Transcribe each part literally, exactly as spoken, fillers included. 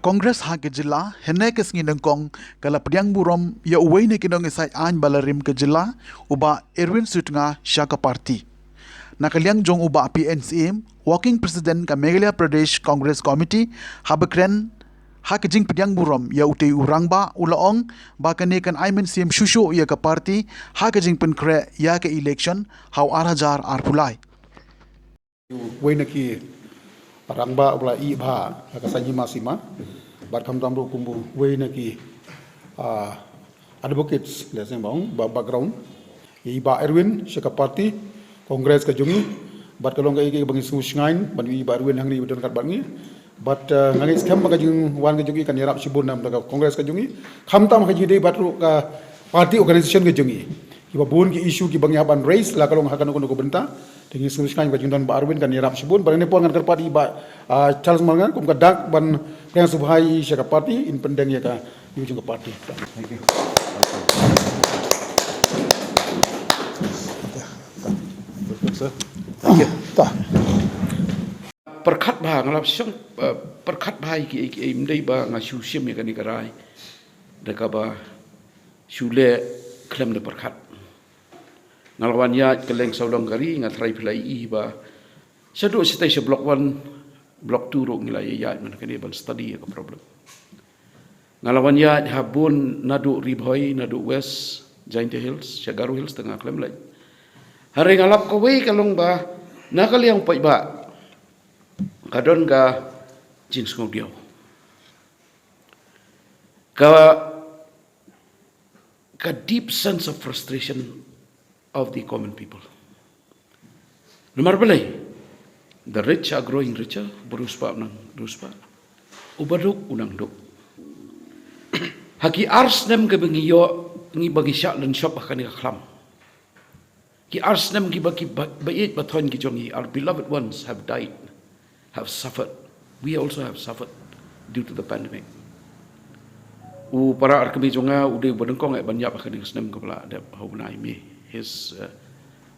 Congress ha ka jylla, hynne ka sngi nyngkong, ka la pdiang burom ïa uwei na ki nongïasaid aiñ ba la rim ka jylla, u Bah Erwin Sutnga sha ka party. Na ka liang jong u Bah P N Syiem, Working President ka Meghalaya Pradesh Congress Committee, haba kren ha ka jingpdiang burom ïa utei u rangbah, u la ong ba kane kan ai mynsiem shuh shuh ïa ka party ha ka jingpynkhreh ïa ka election ha u ar hajar arphew lai. Uwei na ki rangbah u la ïeh bha ha ka saiñ hima sima, bad khamtam ruh kum uwei na ki, ah, advocates, leh seng ba ong, ba background. Ïa i Bah Erwin sha ka party Congress ka jong ngi, bad ka long kaei kaei ba ngi sngewsngaiñ ban ïohi i Bah Erwin hangne ba don ryngkat bad ngi. Bad, eh, nga ngeit skhem ba ka jingwan ka jong ngi kan ïarap shibun na ka bynta ka Congress ka jong ngi, khamtam ha ka jingïadei bad ruh ka party organisation ka jong ngi. Kiba bun ki issue kiba ngi hap ban raise la ka long ha kano kano ka bynta. Te ngi sngewsngaiñ ba ka jingdon Bah Erwin kan ïarap shibun. Bad ha kane por ngan kyrpad ïa i Bah, ah, Charles Marngar kum ka dak ban pdiang sngewbha ïa i sha ka party, in pyndeng ïa ka ïa jong ka party. Thank you. Sir. Thank you. Pyrkhat bha, nga la shong, eh, pyrkhat bha ïa kiei kiei, ym dei ba nga shu shim ïa kane ka rai da kaba shu leh khlem da pyrkhat. Nga la wan ïaid kylleng sawdong ka ri, nga tharai phi la ïohi ba shaduh shatei sha block one, block two ruh ngi la ïaid man kane ban study ïa ka problem. Nga la wan ïaid ha bun naduh Ri Bhoi, naduh West Jaintia Hills, sha Garo Hills te nga khlem leit. Hynrei nga lap kawei ka long ba na ka liang paidbah ka don ka jingsngewdiaw, ka, ka deep sense of frustration of the common people. Namar balei, the rich are growing richer, uba riewspah u nang riewspah, uba duk u nang duk. Ha ki ar snem kiba ngi ïoh, ngi ba ngi shah lynshop ha kane ka khlam. Ki ar snem kiba ki ba, ba ïeit ba thoiñ ki jong ngi, our beloved ones have died, have suffered. We also have suffered due to the pandemic. U para arkmie jong nga u dei uba nyngkong eh ban ïap ha kane ka snem kaba la dep ha u bnai May. His, uh,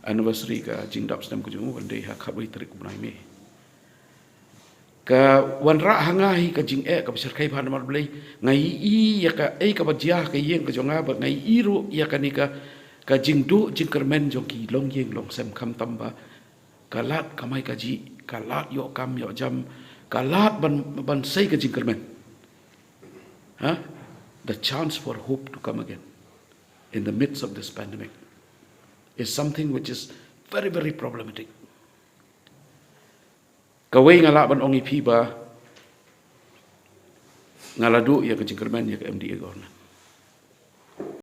anniversary ka jingdap snem ka jong u kan dei ha khatwei tarik u bnai May. Ka wanrah ha nga hi ka jingeh kaba shyrkhei bha namar balei, nga ïohi ïa kaei kaba jia ha ka ïing ka jong nga, bad nga ïohi ruh ïa kane ka, ka jingduh jingkyrmen jong ki longïing longsem, khamtam ba ka lad kamai kajih, ka lad ïoh kam ïoh jam, ka lad ban, ban sei ka jingkyrmen. Ha? The chance for hope to come again in the midst of this pandemic is something which is very, very problematic. Kawei nga lah ban ong ïa phi ba nga la duh ïa ka jingkyrmen ïa ka M D A government.